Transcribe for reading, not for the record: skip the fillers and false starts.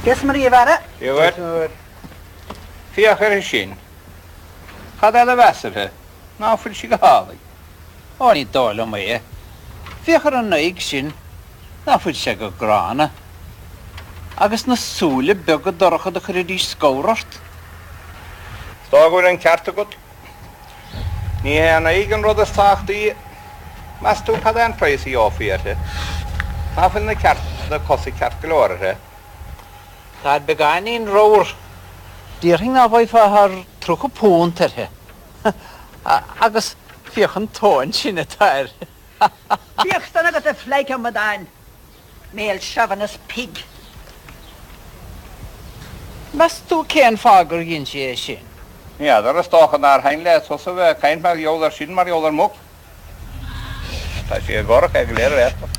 Dia 's Muire a Bharra. Dia dhuit. Féach uirthi sin. Cad é do mheas uirthi? Ná fuil sí go hálainn? Ó, ní dóigh liom é. Féach ar an aghaidh sin. Ná fuil sé go gránna? Agus na súile beaga dorcha do chuirfidís scamhar ort. Is dóigh go bhfuil an ceart agat. Ní hé an aghaidh an rud is tábhachtaí. Meas tú cad é an praghas a gheofaí uirthi? Ná fuil na ceart, na cosa ceart go leor uirthi? Táid beagáinín ramhar. Déarfainn ná bhfaighfeá thar £30 uirthi. Agus féach an tóin sin atá uirthi. Bíodh stun agat a phleidhce amadáin, male chauvinist pig. Meas tú cén fáth gur dhein sí é sin? Ní fheadar, is dócha nár thaitin léi tusa a bheith ag caint mar gheall air sin mar gheall ar muc. Tá sí ag amharc go léir ar.